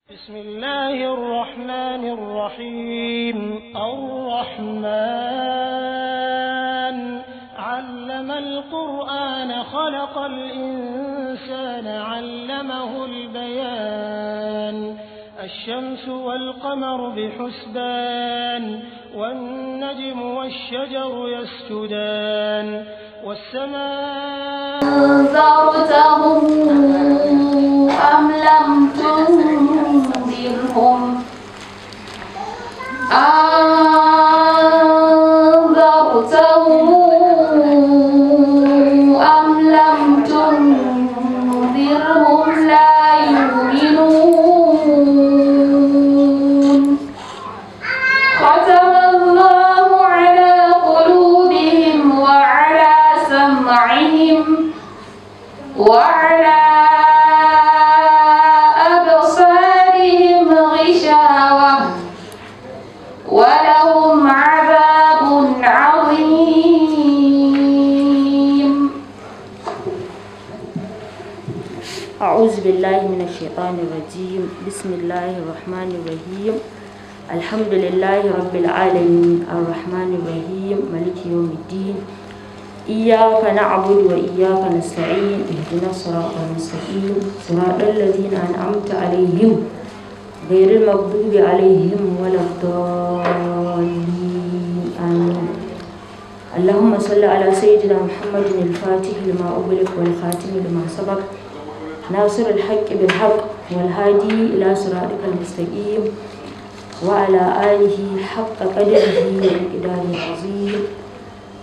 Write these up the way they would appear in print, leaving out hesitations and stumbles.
بسم الله الرحمن الرحيم. الرحمن علم القرآن، خلق الإنسان، علمه البيان. الشمس والقمر بحسبان، والنجم والشجر يسجدان، والسماء أنذرتهم أم لم تنذرهم أنذرتهم أم لم تنذرهم لا يؤمنون. ختم الله على قلوبهم وعلى سمعهم وعلى أبصارهم غشاوة ولهم عذاب عظيم. أعوذ بالله من الشيطان الرجيم. بسم الله الرحمن الرحيم. الحمد لله رب العالمين، الرحمن الرحيم، مالك يوم الدين، إياك نعبد وإياك نستعين، اهدنا الصراط المستقيم، صراط الذين أنعمت عليهم، غير المغضوب عليهم ولا الضالين، آمين. اللهم صل على سيدنا محمد الفاتح لما أغلق والخاتم لما سبق، ناصر الحق بالحق، والهادي إلى صراطك المستقيم، وعلى آله حق قدره ومقداره العظيم.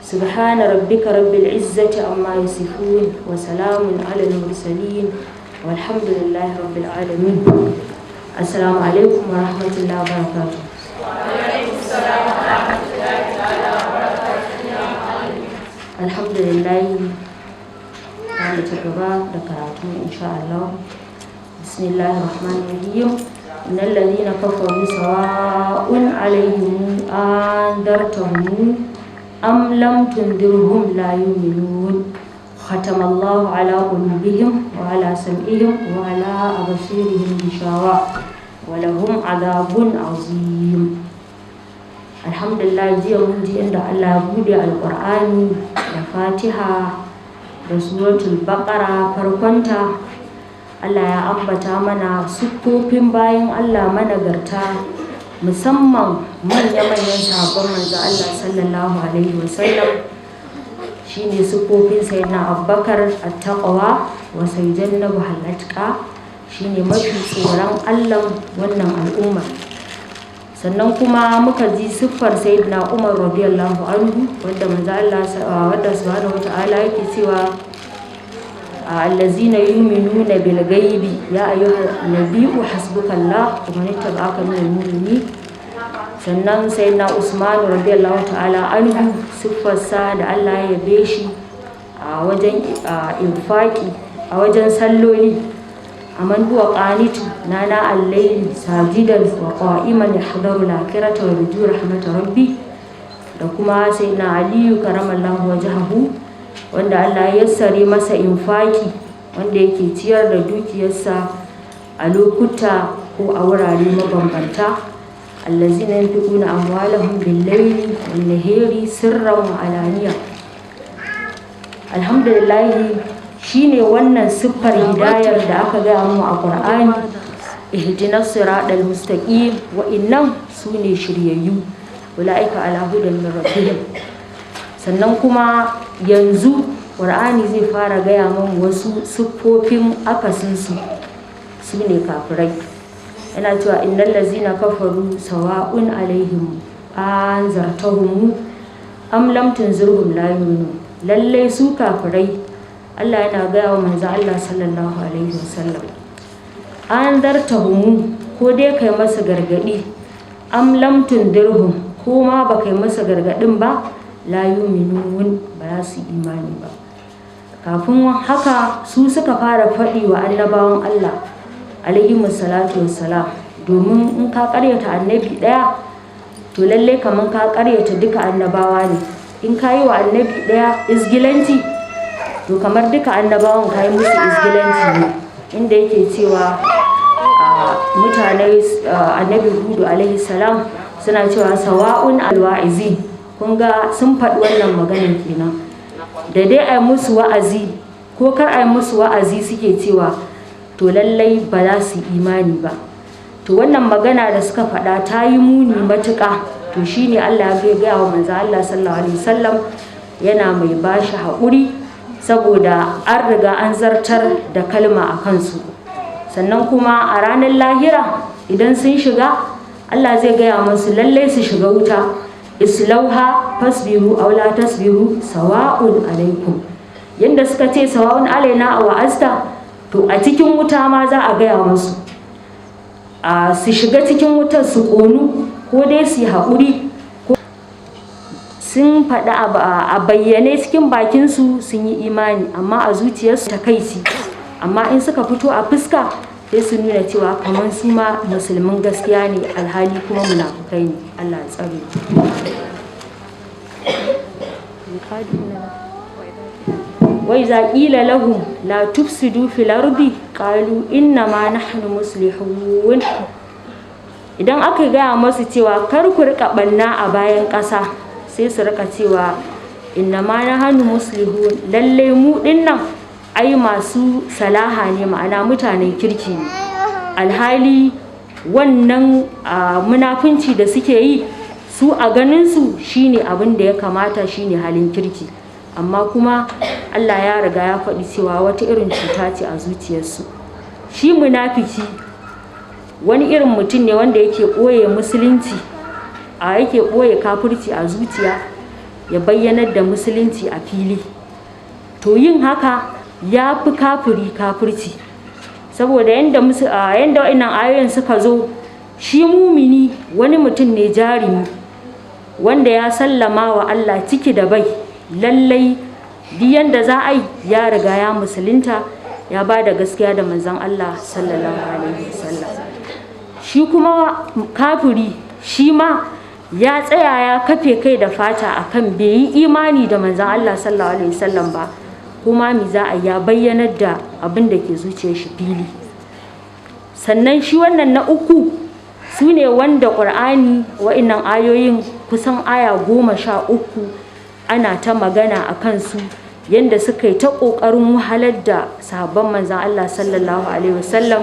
سبحان ربك رب العزة عما يصفون، وسلام على المرسلين، والحمد لله رب العالمين. السلام عليكم ورحمة الله وبركاته. Alhamdulillah, za mu ci gaba da karatu insha Allah. Bismillahir rahmanir rahim. Innal ladhina kafaru sawa'un alaihim andartahum am lam tundirhum la yu'minun. Khatama Allahu ala qulubihim wa ala sam'ihim wa ala absarihim ghishawa wa lahum adhabun azim. Alhamdulillah, jiya mun ji inda Allah ya bude Alqur'ani da Fatiha da Suratul Baqara. Farkonta Allah ya ambata mana siffofin bayan Allah managarta, musamman manya-manyan sahabban manzo Allah sallallahu alaihi wasallam, shine siffofin Sayyidina Abubakar, at-taqwa wa sayyidannabu al-atqa, shine mafi tsoron Allah wannan al'umma. Sannan kuma muka ji siffar Sayyidina Umar radiyallahu anhu, wanda manzo Allah, wanda subhanahu wata'ala yake cewa allazina yu'minuna bil ghaibi, ya ayyuhan nabiyyu hasbukallah wa man ittaba'aka minal mu'minin. Sannan Sayyidina Usman radiyallahu ta'ala anhu, siffarsa da Allah ya yabe shi a wajen infaki, a wajen salloli, amman huwa qanitu nana al-layli sajidan wa qa'iman yahdharu al-akhirata wa yarju rahmata rabbi. Da kuma Sayyidina Aliyu karamallahu wajhahu, wanda Allah ya yassare masa infaki, wanda yake ciyar da dukiyarsa a lokuta ko a wurare mabambanta, allazina yunfiquna amwalahum bil-layli wan-nahari sirran wa alaniya. Alhamdulillah, shine wannan siffar hidayar da aka gaya mu a Qur'ani, ihdinas siratal mustaqim, wa innan sune shiryayyu, ulaika ala hudan min rabbihim. Sannan kuma yanzu Qur'ani zai fara gaya mun wasu siffofin akasinsu, su ne kafirai. Yana cewa innal lazina kafaru sawa'un alaihim anzartahum am lam tunzirhum la yu'minun. Lallai su kafirai, Allah yana gaya wa manzo Allah sallallahu alaihi wasallam, anzartahum, ko dai kai masa gargadi, am lam tundirhum, ko ma ba kai masa gargadin ba, la yu'minun, ba za su imani ba. Kafin haka su suka fara faɗi wa annabawan Allah alaihi salatu wassalam, domin in ka karyata annabi ɗaya, to lalle kaman ka karyata duka annabawa ne. In ka yi wa annabi ɗaya izgilanci, to kamar duka annabawan ka yi musu izgilanci ne. Inda yake cewa Mutane Annabi Hudu alaihi salam suna cewa sawa'un alwa'izi. Kun ga sun faɗi wannan maganin kenan, da dai ai musu wa'azi ko kar ai musu wa'azi, suke cewa to lallai ba za su imani ba. To wannan magana da suka faɗa ta yi muni matuƙa. To shine Allah ya gaya wa manzo Allah sallallahu alaihi wasallam, yana mai bashi haƙuri saboda an riga an zartar da kalma a kansu. Sannan kuma a ranar lahira idan sun shiga, Allah zai gaya musu lallai su shiga wuta. Islauha fasbiru aw la tasbiru sawa'un alaikum. Yanda suka ce sawa'un alaina a wa'azta, to a cikin wuta ma za a gaya musu a su shiga cikin wutar su ƙonu, ko dai su yi haƙuri. Ko sun faɗi a bayyane cikin bakinsu sun yi imani, amma a zuciyarsu takaici. Amma in suka fito a fuska, sai su nuna cewa kamar su ma musulmin gaskiya ne, alhali kuma munafukai ne. Allah ya tsare. Wa iza qila lahum la tufsidu fil ardi qalu inna ma nahnu muslihun. Idan aka gaya masu cewa kar ku rika banna a bayan ƙasa, sai su rika cewa inna ma nahnu muslihun, lalle mu dinnan ai masu salaha ne, ma'ana mutanen kirki ne. Alhali wannan munafunci da suke yi, su a ganinsu shine abin da ya kamata, shine halin kirki. Amma kuma Allah ya riga ya faɗi cewa wata irin cuta ce a zuciyarsu. Shi munafiki wani irin mutum ne wanda yake ɓoye musulunci, a yake ɓoye kafirci a zuciya, ya bayyanar da musulunci a fili. To yin haka ya fi kafiri kafirci, saboda yanda wa'innan ayoyin suka zo, shi mumini wani mutum ne jarumi wanda ya sallama wa Allah ciki da bai, lallai duk yanda za a yi ya riga ya musulunta, ya ba da gaskiya da manzon Allah sallallahu alaihi wasallam. Shi kuma kafiri, shi ma ya tsaya ya kafe kai da fata akan bai yi imani da manzon Allah sallallahu alaihi wasallam ba, kuma mi za a ya bayyanar da abin da ke zuciyar shi fili. Sannan shi wannan na uku su ne wanda ƙur'ani wa'innan ayoyin kusan aya 13 ana ta magana a kansu, yadda suka yi ta ƙoƙarin wahalar da sahabban manzan Allah sallallahu alaihi wasallam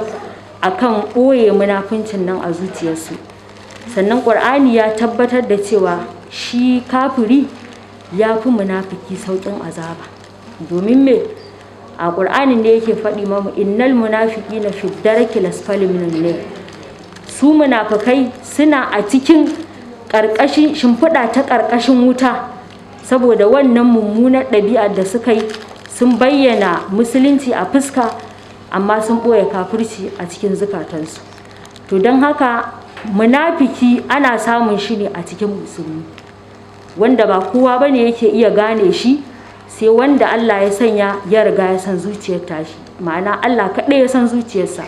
akan ɓoye munafuncin nan a zuciyarsu. Sannan ƙur'ani ya tabbatar da cewa shi kafiri ya fi munafiki sauƙin azaba. Domin me? A ƙur'anin ne yake faɗi mamu innal munafiqina fi darki lasfali minan nar. Su munafikai suna a cikin ƙarƙashin shimfiɗa ta ƙarƙashin wuta, saboda wannan mummunar ɗabi'ar da suka yi. Sun bayyana musulunci a fuska, amma sun ɓoye kafirci a cikin zukatansu. To don haka munafiki ana samun shi ne a cikin musulmi, wanda ba kowa bane yake iya gane shi, sai wanda Allah ya sanya ya riga ya san zuciyar tashi, ma'ana Allah kaɗai ya san zuciyarsa.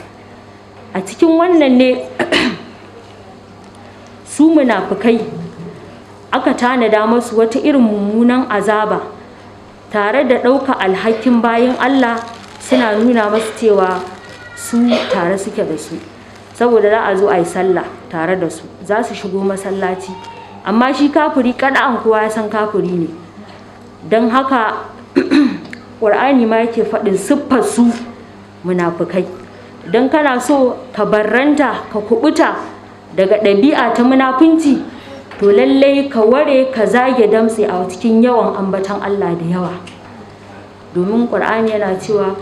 A cikin wannan ne su munafukai aka tanada masu wata irin mummunan azaba, tare da ɗauka alhakin bayan Allah, suna nuna masu cewa su tare suke da su, saboda za a zo a yi sallah tare da su, za su shigo masallaci. Amma shi kafiri kada'an kowa ya san kafiri ne. Don haka ƙur'ani ma yake faɗin siffar su munafukai. Don kana so ka barranta, ka kubuta daga ɗabi'a ta munafunci, to lallai ka ware, ka zage damtse a cikin yawan ambaton Allah da yawa, domin ƙur'ani yana cewa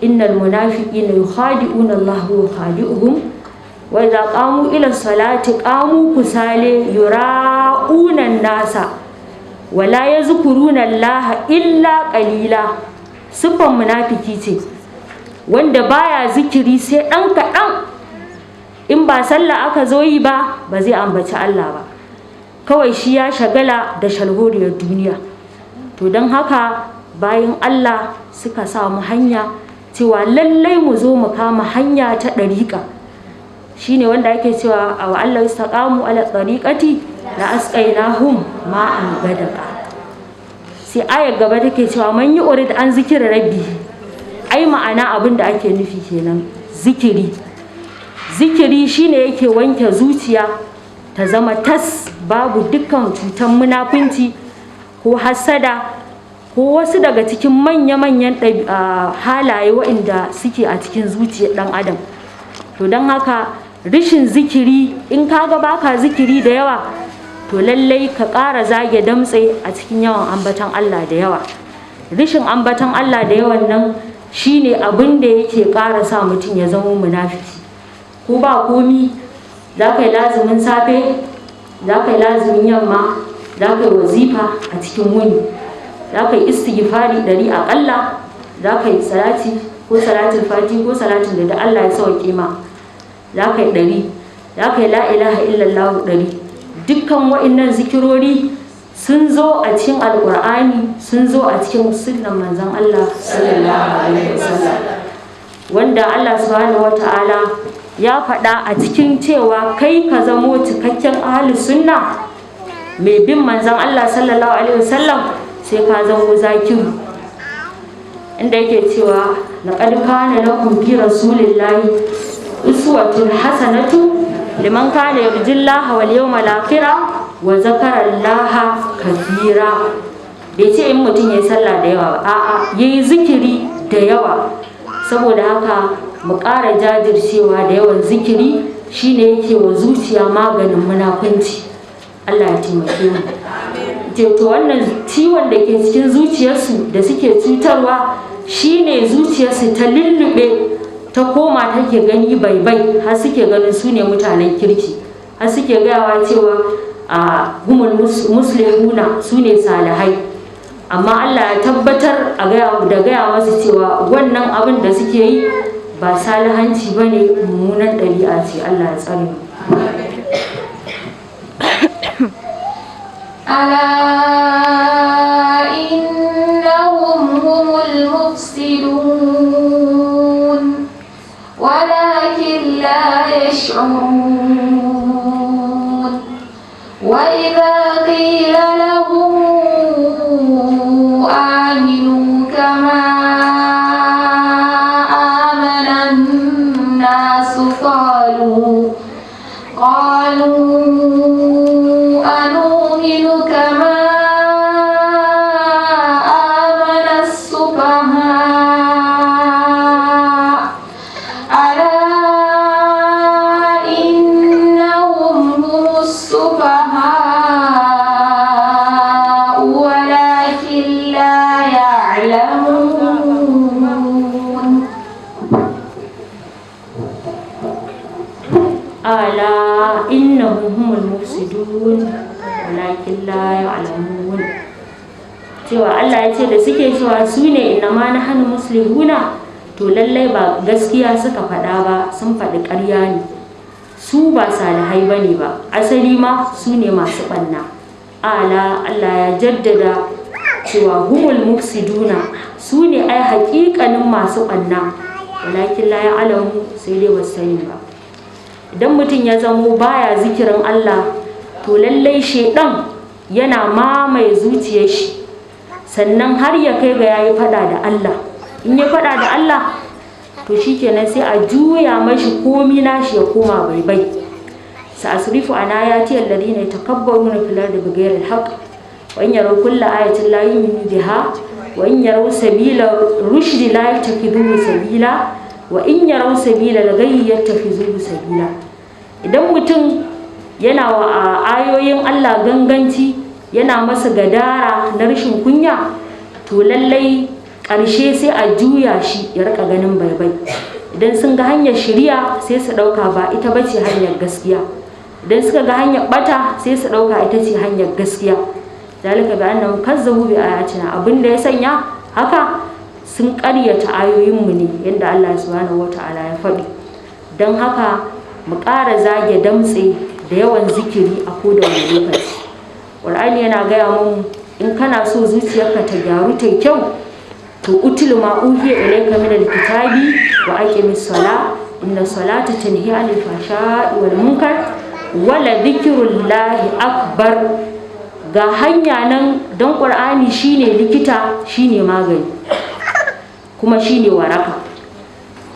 innal munafiqina yukhadi'una Allah wa yukhadi'uhum wa idza qamu ila salati qamu kusale yura'una an-nasa wa la yazkuruna Allah illa qalila. Siffan munafiki ce wanda baya zikiri sai ɗan kaɗan. In ba sallah aka zo yi ba, ba zai ambaci Allah ba. Kawai shi ya shagala da shalhoriyar duniya. To don haka bayan Allah suka samu hanya cewa lallai mu zo mu kama hanya ta ɗariƙa, shine wanda ake cewa a wa Allah istaqamu ala tsariƙati la asqainahum ma'an gadaka. Sai ayar gaba take cewa man yi urid an zikira rabbi. Ai ma'ana abin da ake nufi kenan, zikiri. Zikiri shine yake wanke zuciya ta zama tas, babu dukkan cutan munafunci ko hasada ko wasu daga cikin manya-manyan halaye waɗanda suke a cikin zuciyar ɗan adam. To don haka rishin zikiri, in kaga baka zikiri da yawa, to lallai ka ƙara zage damtse a cikin yawan ambaton Allah da yawa. Rishin ambaton Allah da yawan nan shine abin da yake ƙara sa mutum ya zama munafiki. Ko ba komi, za ka yi lazumin safe, za ka yi lazumin yamma, za ka yi wazifa a cikin wuni, za ka yi istighfari 100 aƙalla, za ka yi salati ko salatin fati ko salatin da Allah ya sauke ma, za ka yi 100, za ka yi la ilaha illallah 100. Dukkan wa'innan zikirori sun zo a cikin Alƙur'ani, sun zo a cikin sunnan manzon Allah sallallahu alaihi wasallam, wanda Allah subhanahu wata'ala ya faɗa a cikin cewa kai ka zamo cikakken ahlus sunna mai bin manzon Allah sallallahu alaihi wasallam sai ka zamo zakiru, inda yake cewa laqad kana lakum fi rasulillahi uswatun hasanatu liman kana yarjullaha wal yawmal akhir wa zakara Allaha kathira. Bai ce in mutum yayi sallah da yawa ba, a'a, yayi zikiri da yawa. Saboda haka mu ƙara jajircewa da yawan zikiri, shine yake wa zuciya maganin munafunci. Allah ya taimake mu. To wannan ciwon da ke cikin zuciyarsu da suke cutarwa shine zuciyarsu ta lullube, ta koma take gani baibai, har suke ganin su ne mutanen kirki, har suke gayawa cewa a humul muslihuna, su ne salihai. Amma Allah ya tabbatar a da gaya masu cewa wannan abin da suke yi ba salihanci ba ne, mummunan ɗabi'a ce. Allah ya tsare mu. ألا إنهم هم المفسدون ولكن لا يشعرون. وإذا قيل لهم آمنوا كما آمن الناس قالوا أنؤمن كما آمن السفهاء ألا إنهم هم السفهاء ولكن لا يعلمون. ألا إنهم هم المفسدون ولكن لا يعلمون. Cewa Allah ya ce da suke cewa su ne inna ma nahnu muslihuna, to lallai ba gaskiya suka faɗa ba, sun faɗi ƙarya ne. Su ba salihai bane ba, asali ma su ne masu ɓanna. Ala, Allah ya jaddada cewa humul mufsiduna, su ne ai haƙiƙanin masu ɓanna, walakin la ya'lamu, sai dai ba su sani ba. Idan mutum ya zamo baya zikirin Allah, to lallai shedan yana mamaye zuciyar shi, sannan har ya kai ga yayi fada da Allah. In ya fada da Allah, to shikenan sai a juya mashi komi nashi ya koma baibai. Sa'asrifu an ayati alladhina yatakabbaruna fil ardi bighayri alhaq wa in yaraw kulla ayatin la yu'minu biha wa in yaraw sabila rushdi la yattakhidhuhu sabila wa in yaraw sabila al-ghayyi yattakhidhuhu sabila. Idan mutum yana wa ayoyin Allah ganganci, yana masa gadara na rashin kunya, to lallai ƙarshe sai a juya shi ya rika ganin baibai. Idan sun ga hanyar shiriya sai su ɗauka ba ita bace hanyar gaskiya, idan suka ga hanyar bata sai su ɗauka ita ce hanyar gaskiya. Zalika bi annahum kazzabu bi ayatina, abinda ya sanya haka sun ƙaryata ayoyinmu ne, yadda Allah subhanahu wata'ala ya faɗi. Don haka mu ƙara zage damtse da yawan zikiri a koda wani lokaci. Ƙur'ani yana gaya mun in kana so zuciyarka ta gyaru ta kyau, to utul ma uhiya ilayka min alkitabi wa aqimis sala inna salata tanhi anil fahsha'i wal munkar wala dhikrullahi akbar. Ga hanya nan, don Ƙur'ani shine likita, shine magani, kuma shine waraka.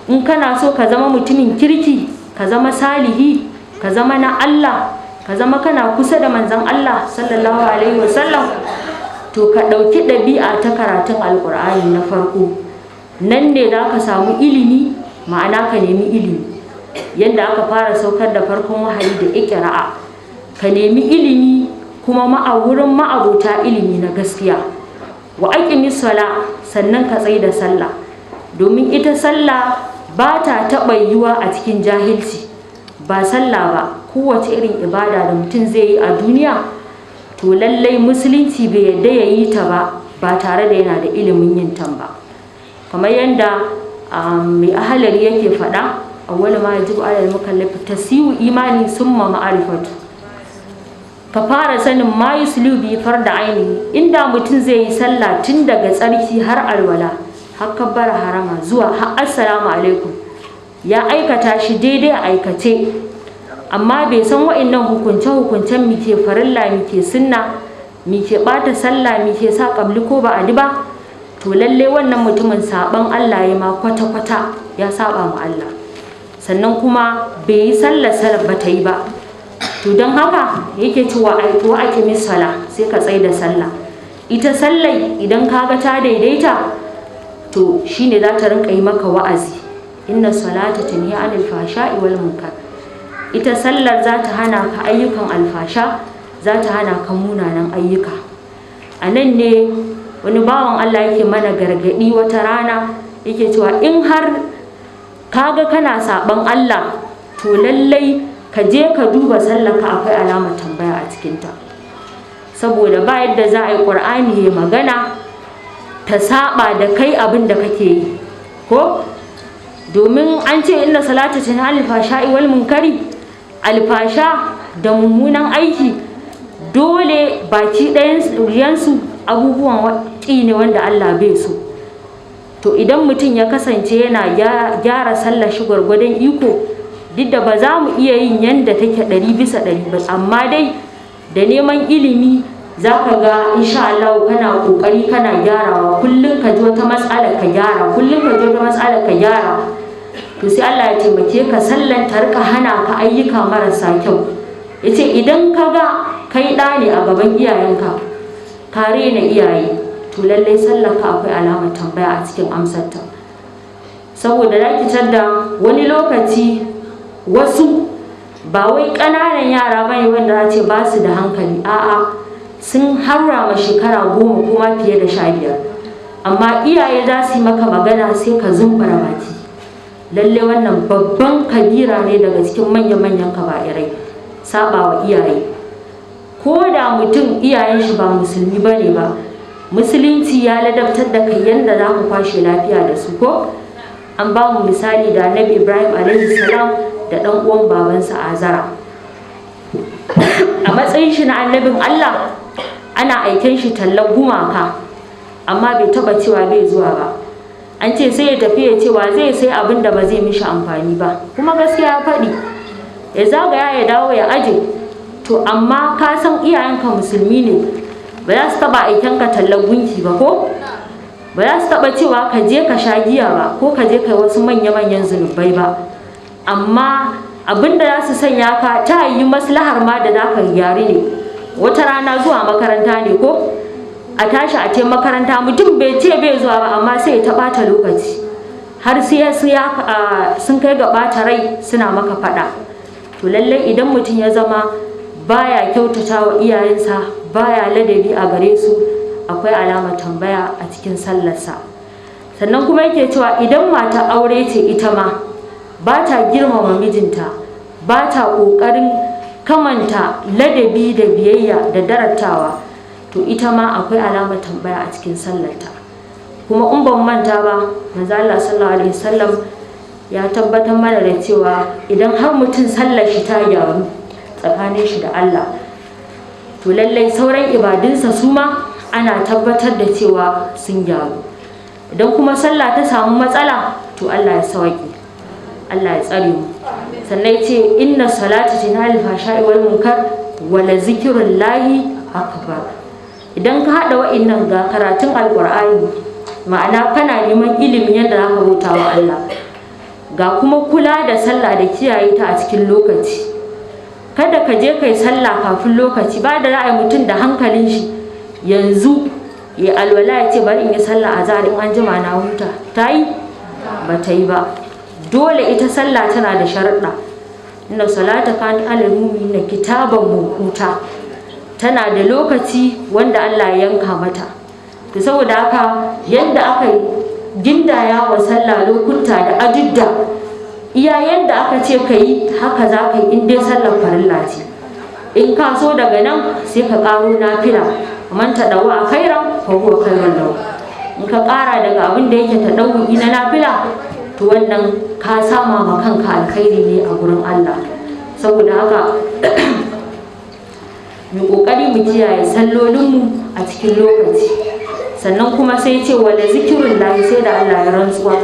In kana so ka zama mutumin kirki, Ka zama salihi, ka zama na Allah, ka zama kana kusa da manzon Allah sallallahu alaihi wasallam, to ka ɗauki ɗabi'a ta karatun Alƙur'ani na farko. Nan ne za ka samu ilimi, ma'ana ka nemi ilimi. Yadda aka fara saukar da farkon wahayi da iƙira'a, ka nemi ilimi kuma ma'a wurin ma'abota ilimi na gaskiya. Wa aqimi sala, sannan ka tsai da sallah, domin ita sallah ba ta taɓa yiwuwa a cikin jahilci. Ba sallah ba, kowace irin ibada da mutum zai yi a duniya, to lallai musulunci bai yadda ya yi ta ba ba tare da yana da ilimin yin tan ba. Kamar yadda mai ahalari yake faɗa, awwal ma yajibu alal mukallafi tasiyu imani summa ma'rifatu. Ka fara sanin ma yuslu bi farda ainihi. Inda mutum zai yi sallah tun daga tsarki har alwala har kabbara harama zuwa har assalamu alaikum, ya aikata shi daidai a aikace, amma bai san wa'annan hukunce-hukuncen mike farilla, mike sunna, mike bata sallah, mike sa kabli ko ba adi ba, to lalle wannan mutumin saban Allah ya ma kwata-kwata, ya saba ma Allah, sannan kuma bai yi sallar sallar ba ta yi ba. To don haka yake cewa wa aqimi sala, sai ka tsai da sallah. Ita sallai idan kaga ta daidaita, to shine za ta rinka yi maka wa'azi. Inna salata tanhi anil fahsha'i wal munkar. Ita sallar za ta hana ka ayyukan alfasha, za ta hana ka munanan ayyuka. A nan ne wani bawan Allah yake mana gargaɗi wata rana, yake cewa in har kaga kana saɓan Allah, to lallai ka je ka duba sallarka, akwai alamar tambaya a cikinta. Saboda ba yadda za a yi Ƙur'ani ya magana ta saba da kai abin da kake yi, ko domin an ce inna salata tanha anil fahsha'i wal munkari. Alfasha da mummunan aiki dole baki ɗayan abubuwan ƙi ne wanda Allah bai so. To idan mutum ya kasance yana gyara sallar shi gwargwadon iko, duk da ba za mu iya yin yanda take 100% ba, amma dai da neman ilimi za ka ga insha Allah kana ƙoƙari kana gyarawa. Kullum ka ji wata matsala ka gyara, kullum ka ji wata matsala ka gyara, to sai Allah ya taimake ka, sallan ta rika hana ka ayyuka marasa kyau. Yace idan ka ga kai ɗa ne a gaban iyayenka, ka rena iyaye, to lallai sallar ka akwai alamar tambaya a cikin amsarta. Saboda za ki tadda wani lokaci wasu ba wai ƙananan yara bane wanda za ce ba su da hankali, a'a, sun haura ma shekara 10 kuma fiye da 15, amma iyaye za su yi maka magana sai ka zumbura baki. Lalle wannan babban kabira ne daga cikin manya-manyan kaba'irai, saba wa iyaye. Ko da mutum iyayen shi ba musulmi bane ba, musulunci ya ladabtar da kai yanda za ka kwashe lafiya da su. Ko an ba mu misali da Annabi Ibrahim alaihi salam da ɗan uwan babansa Azara. A matsayin shi na annabin Allah, ana aiken shi tallar gumaka, amma bai taba cewa bai zuwa ba. An ce sai ya tafi ya cewa zai sai abin da ba zai mishi amfani ba, kuma gaskiya ya faɗi, ya zagaya ya dawo ya aje. To amma ka san iyayenka musulmi ne, ba za su taba aiken ka tallar gunki ba, ko ba za su taba cewa ka je ka sha giya ba, ko ka je kai wasu manya-manyan zunubai ba. Amma abin da za su sanya ka ta yi maslahar ma da za ka gyari ne, wata rana zuwa makaranta ne, ko a tashi a ce makaranta, mutum bai ce bai zuwa ba, amma sai ya ta ɓata lokaci har sai sun kai ga ɓata rai suna maka faɗa. To lallai idan mutum ya zama baya kyautata wa iyayensa, baya ladabi a gare su, akwai alamar tambaya a cikin sallarsa. Sannan kuma yake cewa idan mata aure ce, ita ma ba ta girmama mijinta, ba ta ƙoƙarin kamanta ladabi da biyayya da daratawa, to ita ma akwai alamar tambaya a cikin sallarta. Kuma in ban manta ba, manzo Allah sallallahu alaihi wasallam ya tabbatar mana da cewa idan har mutum sallar shi ta gyaru tsakanin shi da Allah, to lallai sauran ibadunsa su ma ana tabbatar da cewa sun gyaru. Idan kuma sallah ta samu matsala, to Allah ya sauke, Allah ya tsare mu. Sannan ce inna salata tanha anil fahsha'i wal munkar wala zikrullahi akbar. Idan ka hada wa'annan, ga karatun Alqur'ani, ma'ana kana neman ilimin yadda zaka bauta wa Allah, Ga kuma kula da sallah da kiyaye ta a cikin lokaci. Kada ka je kai sallah kafin lokaci. Ba da ra'ayi mutum da hankalin shi yanzu ya alwala ya ce bari in yi sallah azhar, in an jima na huta. Ta yi? Ba ta yi ba. Dole ita sallah tana da sharuɗa. Inna salata kan alal mu'minina kitaban mawquta. Tana da lokaci wanda Allah ya yanka mata. To saboda haka, yanda aka gindaya wa sallah lokuta da adudda, iya yanda aka ce ka yi haka za ka yi in dai sallar farilla ce. In ka so daga nan sai ka ƙaro nafila. Man taɗawwa a khairan fa huwa khairun lahu. In ka ƙara daga abin da yake taɗawu'i na nafila, to wannan ka sama ma kanka alkhairi ne a gurin Allah. Saboda haka mu ƙoƙari mu kiyaye sallolinmu a cikin lokaci. Sannan kuma sai ce wala zikirun lahi, sai da Allah ya rantsuwa.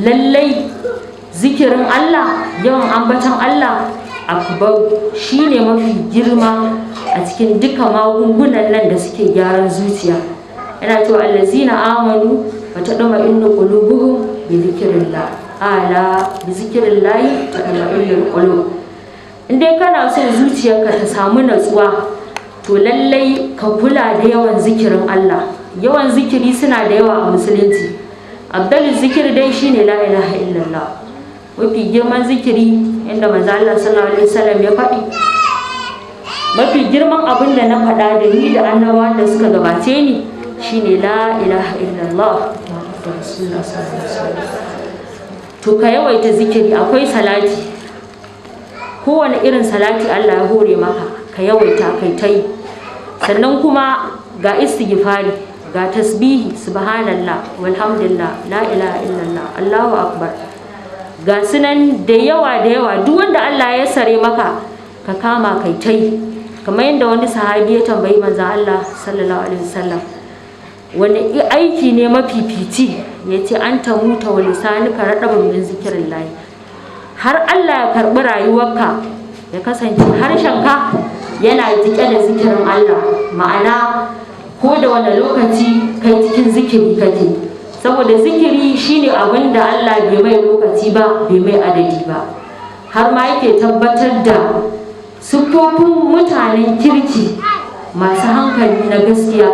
Lallai zikirin Allah, yawan ambaton Allah, akbar, shine mafi girma a cikin duka magungunan nan da suke gyaran zuciya. Yana cewa allazina amanu wa tadma'innu qulubuhum bi zikrillah, ala bi zikrillah tadma'innul qulub. In dai kana so zuciyarka ta samu natsuwa, to lallai ka kula da yawan zikirin Allah. Yawan zikiri suna da yawa a musulunci. Afdalul zikiri dai shine la ilaha illallah. Mafi girman zikiri, inda manzo Allah sallallahu alaihi wasallam ya faɗi, mafi girman abin da na faɗa da ni da annabawan da suka gabace ni shine la ilaha illallah muhammadu rasulullah sallallahu alaihi wasallam. To ka yawaita zikiri. Akwai salati, kowane irin salati Allah ya hore maka, ka yawaita kai ta yi. Sannan kuma ga istighfari, ga tasbihi, subhanallah walhamdulillah, la ilaha illallah, Allahu akbar. Ga sunan da yawa da yawa. Duk wanda Allah ya sare maka, ka kama kai ta yi. Kamar yadda wani sahabi ya tambayi manzon Allah sallallahu alaihi wasallam, wani aiki ne mafifici? Ya ce an tamuta wa lisanuka raɗaban min zikirillahi. Har Allah ya karɓi rayuwarka, ya kasance harshenka yana jike da zikirin Allah. Ma'ana, ko da wani lokaci kai cikin zikiri kake, saboda zikiri shine abin da Allah bai mai lokaci ba, bai mai adadi ba. Har ma yake tabbatar da siffofin mutanen kirki masu hankali na gaskiya,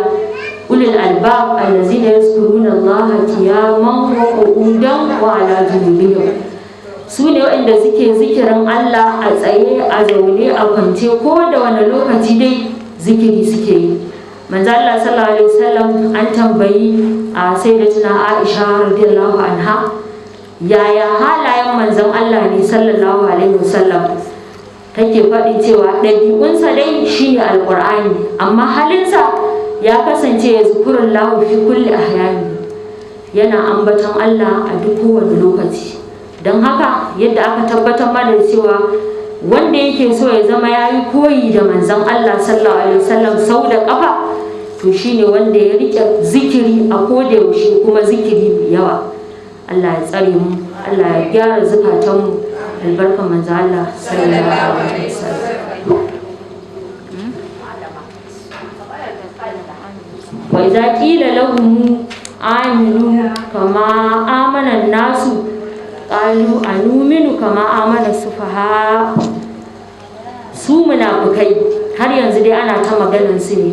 ulul albab allazina yazkuruna Allah qiyaman wa qu'udan wa ala junubihim. Su ne waɗanda suke zikirin Allah a tsaye, a zaune, a kwance, ko da wani lokaci dai zikiri suke yi. Manzo Allah sallallahu alaihi wasallam, an tambayi a sayyidatuna Aisha radiyallahu anha, yaya halayen manzon Allah ne sallallahu alaihi wasallam? Take faɗi cewa ɗabi'unsa dai shine alƙur'ani, amma halinsa ya kasance ya zikurullahu fi kulli ahyani, yana ambaton Allah a duk kowane lokaci. Don haka yadda aka tabbatar mana da cewa wanda yake so ya zama ya yi koyi da manzon Allah sallallahu alaihi wasallam sau da ƙafa, to shine wanda ya rike zikiri a koda yaushe, kuma zikiri mai yawa. Allah ya tsare mu, Allah ya gyara zukatanmu, albarkan manzon Allah sallallahu alaihi wasallam. Wa idza qila lahum aminu kama amana nasu qalu anuminu kama amana sufaha. Su munafukai, har yanzu dai ana ta maganan su ne.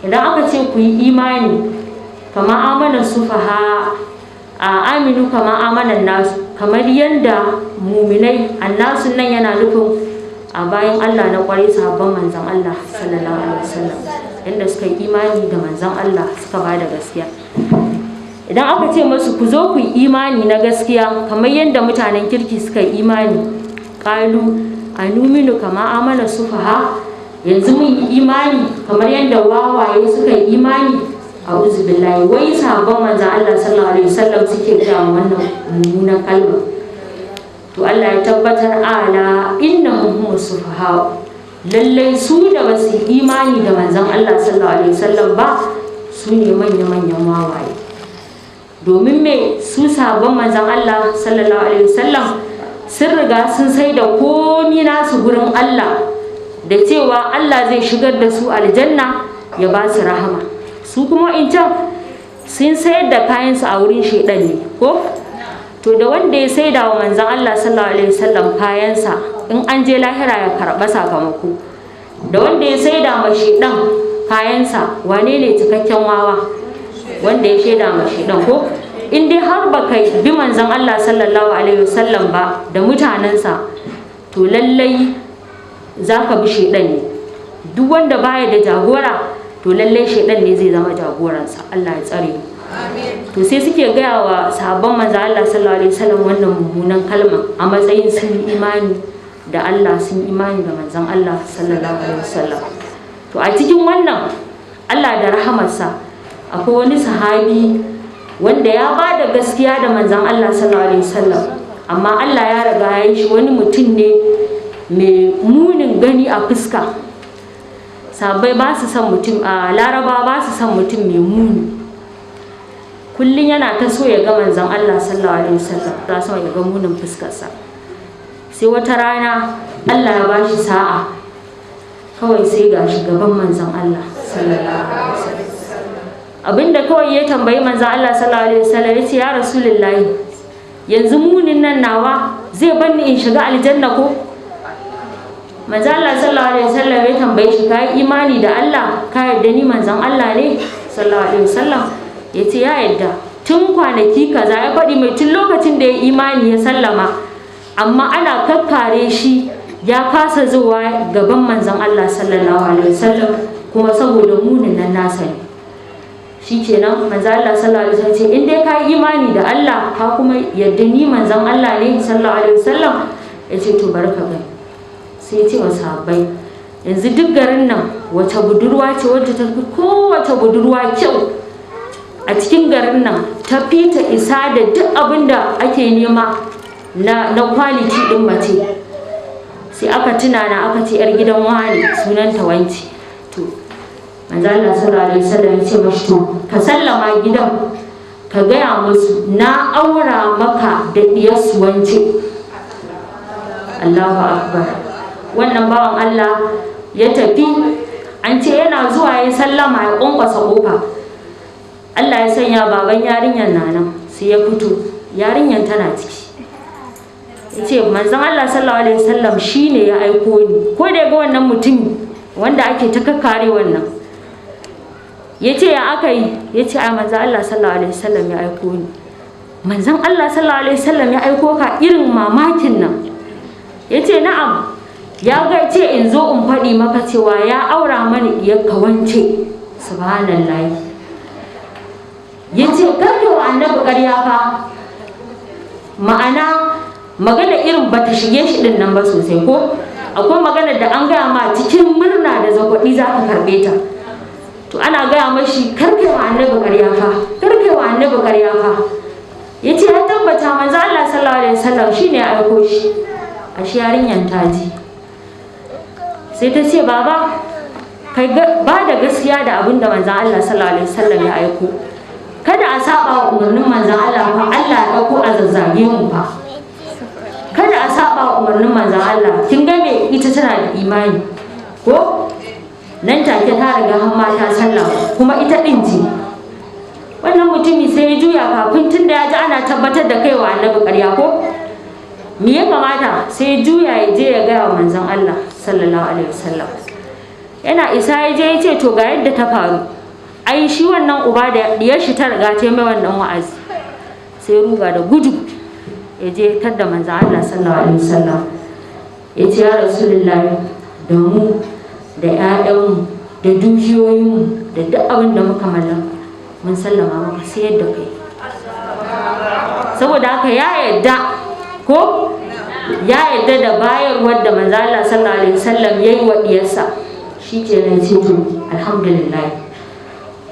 Idan aka ce ku yi imani kama amana sufaha, a aminu kama amanan nasu, kamar yadda muminai, annasu nan yana nufin a bayan Allah na kwarai, sahabban manzon Allah sallallahu alaihi wasallam, yadda suka yi imani da manzon Allah, suka ba da gaskiya. Idan aka ce masu ku zo ku yi imani na gaskiya kamar yadda mutanen kirki suka yi imani, qalu anuminu kama amana sufaha, yanzu mun yi imani kamar yadda wawaye suka yi imani? A'udhu billahi. Wai sahabban manzon Allah sallallahu alaihi wasallam suke gaya wannan mummunan kalma. To Allah ya tabbatar, ala innahum humus sufaha, lallai su da basu imani da manzon Allah sallallahu alaihi wasallam ba, su ne manya-manyan wawaye. Domin me? Su sabon manzon Allah sallallahu alaihi wasallam sun riga sun sai da komi nasu gurin Allah, da cewa Allah zai shigar da su aljanna, ya ba su rahama. Su kuma in can sun sayar da kayansu a wurin shaidan ne ko. To da wanda ya saida wa manzon Allah sallallahu alaihi wasallam kayansa, in an je lahira ya karɓa sakamako, da wanda ya saida ma shedan kayansa, wane ne cikakken wawa? Wanda ya shaida ma shedan ko? In dai har baka bi manzon Allah sallallahu alaihi wasallam ba da mutanensa, to lallai zaka bi shedan ne. Duk wanda baya da jagora, to lallai shedan ne zai zama jagoransa. Allah ya tsare mu. To sai suke gaya wa sahabban manzo Allah sallallahu alaihi wasallam wannan mummunan kalma a matsayin sun yi imani da Allah, sun imani da manzon Allah sallallahu alaihi wasallam. To a cikin wannan, Allah da rahamarsa, akwai wani sahabi wanda ya ba da gaskiya da manzon Allah sallallahu alaihi wasallam, amma Allah ya riga ya yi shi wani mutum ne mai munin gani a fuska. Sahabbai ba su son mutum a Laraba ba su son mutum mai muni. Kullum yana ta so ya ga manzon Allah sallallahu alaihi wasallam, ta so ya ga munin fuskarsa. Sai wata rana Allah ya ba shi sa'a, kawai sai ga shi gaban manzon Allah sallallahu alaihi wasallam. Abinda kawai ya tambayi manzon Allah sallallahu alaihi wasallam, ya ce, "Ya Rasulullahi, yanzu munin nan nawa zai banni in shiga aljanna ko?" Manzon Allah sallallahu alaihi wasallam ya tambaye shi, "Ka yi imani da Allah? Ka yarda ni manzon Allah ne?" Sallallahu alaihi wasallam. Ya ce ya yarda tun kwanaki kaza. Ya faɗi mai tun lokacin da ya imani ya sallama, amma ana kakkare shi ya kasa zuwa gaban manzon Allah sallallahu alaihi wasallam, kuma saboda munin nan nasa ne. Shikenan, manzon Allah sallallahu alaihi wasallam ce, "In dai ka yi imani da Allah, ka kuma yarda ni manzon Allah ne sallallahu alaihi wasallam," ya ce, "to barka gani." Sai ya ce wa sahabbai, "Yanzu duk garin nan wace budurwa ce wadda ta fi kowace budurwa kyau a cikin garin nan, ta fi ta isa da duk abin da ake nema na quality din mace?" Sai aka tuna na aka ce yar gidan wani, sunanta wanci. To manzo Allah sallallahu alaihi wasallam ya ce mashi, "To ka sallama gidan, ka gaya musu na aura maka da diyarsu wance." Allahu akbar! Wannan bawan Allah ya tafi. An ce yana zuwa ya sallama, ya kwankwasa kofa, Allah ya sanya baban yarinyar na nan, sai ya fito. Yarinyar tana ciki. Ya ce, "Manzon Allah sallallahu alaihi wasallam shine ya aiko ni." Ko da ya ga wannan mutum wanda ake ta kakkare wannan, ya ce, "Ya aka yi?" Ya ce, "Ai manzon Allah sallallahu alaihi wasallam ya aiko ni." "Manzon Allah sallallahu alaihi wasallam ya aiko ka?" Irin mamakin nan. Ya ce, "Na'am, ya ga ce in zo in faɗi maka cewa ya aura mani diyar wance." Subhanallahi! Ya ce, "Karka wa annabi ƙarya fa." Ma'ana magana irin bata shige shi din nan ba sosai. Ko akwai magana da an gaya ma cikin murna da zagwaɗi za ka karɓe ta. To ana gaya mashi, "Karka wa annabi ƙarya fa, karka wa annabi ƙarya fa." Ya ce ya tabbata manzo Allah sallallahu alaihi wasallam shine ya aiko shi. Ashe yarinyar ta ji. Sai ta ce, "Baba, kai ba da gaskiya da abin da manzon Allah sallallahu alaihi wasallam ya aiko. Kada a saba wa umarnin manzon Allah fa, Allah ya dauko a zazzage mu fa. Kada a saba wa umarnin manzon Allah." Kin ga me? Ita tana da imani ko? Nan take ta riga har ma ta sallama, kuma ita din ce. Wannan mutumi sai ya juya kafin, tun da ya ji ana tabbatar da kaiwa annabi ƙarya ko me ya kamata, sai ya juya ya je ya gaya wa manzon Allah sallallahu alaihi wasallam. Yana isa ya je ya ce, "To ga yadda ta faru." Ai shi wannan uba da diyar shi ta riga ta mai wannan wa'azi, sai ruga da gudu ya je tadda manzon Allah sallallahu alaihi wasallam. Ya ce, "Ya Rasulullahi, da mu da 'ya'yanmu da dukiyoyinmu da duk abin da muka mallaka, mun sallama maka, sai yadda kai." Saboda haka ya yadda ko ya yadda da bayarwar da manzo Allah sallallahu alaihi wasallam yayi wa diyarsa. Shikenan, ce to alhamdulillah.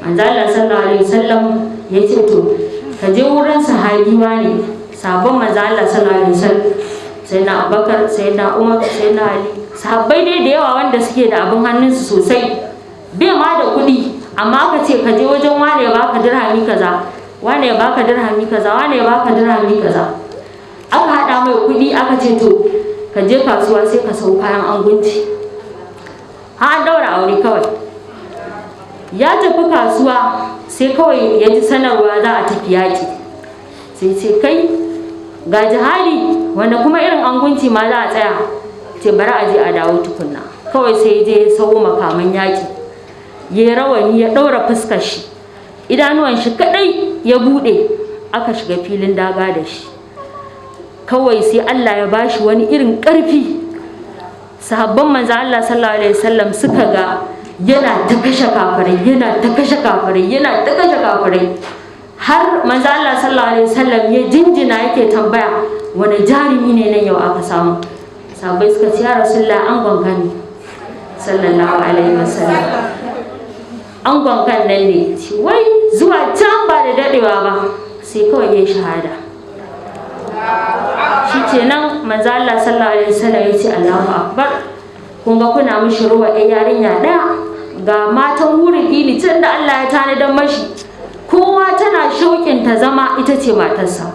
Manzo Allah sallallahu alaihi wasallam ya ce, "To ka je wurin sahabi ne sabon manzo Allah sallallahu alaihi wasallam, sai na Abubakar, sai na Umar, sai na Ali, sahabbai dai da yawa wanda suke da abin hannunsu sosai." Bai ma da kuɗi, amma aka ce ka je wajen wane ya baka dirhami kaza, wane ya baka dirhami kaza, wane ya baka dirhami kaza. Aka haɗa mai kuɗi, aka ce, "To ka je kasuwa sai ka sau kayan angunci, har an ɗaura aure kawai." Ya tafi kasuwa, sai kawai ya ji sanarwa za a tafi yaƙi. Sai ce, "Kai Ga jihadi wanda kuma irin angunci ma za a tsaya, ce bari a je a dawo tukunna. Kawai sai je ya sawo makaman yaƙi, ya rawani, ya ɗaura fuskar shi, idanuwan shi kaɗai ya buɗe, aka shiga filin daga da shi. Kawai sai Allah ya bashi wani irin ƙarfi. Sahabban manzo Allah sallallahu alaihi wasallam suka ga yana ta kashe kafirai, yana ta kashe kafirai, yana ta kashe kafirai, har manzo Allah sallallahu alaihi wasallam ya jinjina, yake tambaya wani jarumi ne nan yau aka samu. Sahabbai suka ce, ya Rasulullah, an gonka ne, sallallahu alaihi wasallam, an gonkan nan ne. Wai zuwa can ba da dadewa ba sai kawai ya shahada. Shi kenan manzo Allah sallallahu alaihi wasallam ya ce Allahu akbar, kun ga kuna mishi ruwa ɗan yarinya ɗaya, ga matan wurin ili can da Allah ya tanadar mashi, kowa tana shauƙin ta zama ita ce matarsa.